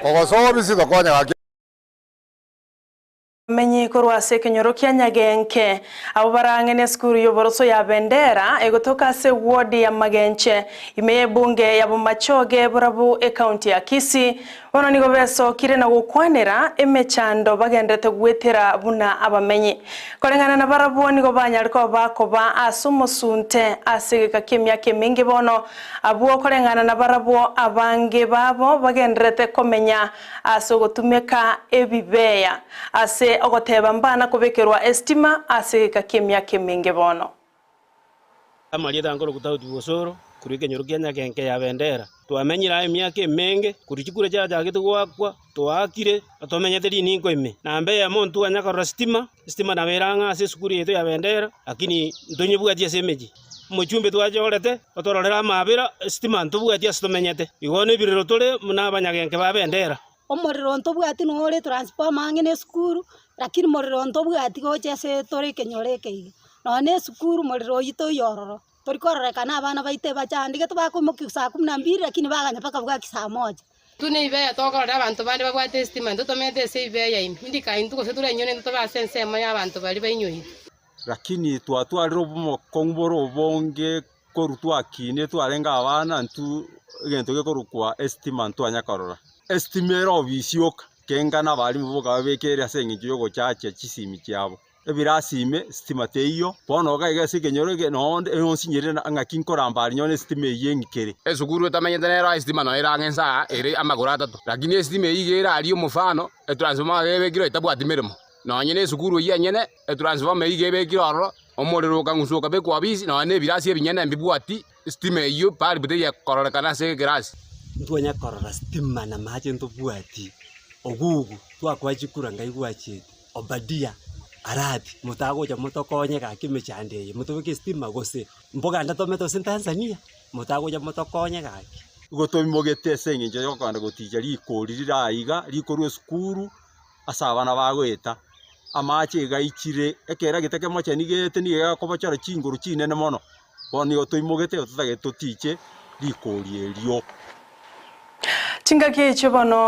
Kogosoa obisi tokonye gaki. Abamenyi korwa ase ekenyoro kia Nyagenke, abwo bare ang'e nesukuru y'oboroso ya Bendera egotoka ase eward ya Magenche ime y'ebunge ya Bomachoge Borabu ecounty ya Kisii, bono nigo besokire na gokwanera emechando bagenderete goetera buna abamenyi. Koreng'ana nabarabwo nigo banyare koba bakoba ase omosunte ase egeka ki'emiaka emenge bono, abwo koreng'ana nabarabwo abange babo bagendererete komenya ase ogotumeka ebibeya, ase ogoteba mbana kobekerwa esitima ase egeka ki'emiaka emenge bono. Amarieta nkorokwa Daudi Bosoro, korwa ekenyoro kia Nyagenke ya Bendera. Twamenyire aa emiaka emenge, korwa chikura chiachagete goakwa, twaakire, na tomenyete rininko ime. Namba eyemo ntwanya korora sitima, esitima nabo ere ang'e ase esukuru yaito ya Bendera, lakini ntonyebwati ase emechie. Omochumbe twachorete, otororere amaabera, esitima ntobwati ase tomenyete. Igo nebirero tore buna abanyagenke ba Bendera. Omorero ntobwati noo ore transformer ang'e na esukuru, lakini morero ntobwati gocha ase tore ekenyoro eke iga. Nonye na esukuru morero oyio toiyo ororo, tori kororekana abana baito ebachandegete bakoimokiwa saa kumi na mbili lakini baganya mpaka bwaki saa moja. Intwe neibeya tokorora abanto bande babwate esitima, intwe tomenyete ase eibeya ime. Indi kae intwe gose torainyorwe intwe tobe ase ensemo y'abanto baria bainyoire. Lakini twatwarire obomokong'u bore obonge korwa twakinire twarenge abana intwe egento gekorokwa esitima ntwanya korora. Esitima ere obisi yoka, kenga na abalimu boka babekere ase eng'encho ya ogochachia chisimi chiabo. Ebirasi ime sitima teiyo, bono iga iga ase ekenyoro eke nonde nonsinyerire ng'aki nkoramba aria nyore esitima eyio eng'ikere. Esukuru etamenyete nero esitima noyo ere ang'e nsa aa ere amagoro atato, lakini esitima eyio iga ere aria omofano, etransformer iga ebekirwe etabwati meremo. Nonye na esukuru eyio enyene, etransformer eyio iga ebekirwe ororo, omorero okang'uswa okabekwa obisi, nonye na ebirasi ebinyene mbibwati sitima eyio bulb teri kororekana ase ekerasi. Ntwanya korora sitima na amache ntobwati, ogugu twakoa chikura ngai gwachete. Obadia, Arabi, motagocha motokonye gaki emechando eye, motobeke estima gose mboganda tomete gose Tanzania, motagocha motokonye gaki. Igo toimogete ase engencho y'okogenda goticha rikori rire aiga, rikorwa esukuru ase abana bagoeta, amache iga aichire, ekero gete kemocheni gete nigo gekobochora chinguru chinene mono, bono nigo toimogete totagete totiche rikori erio. Chingaki echio bono.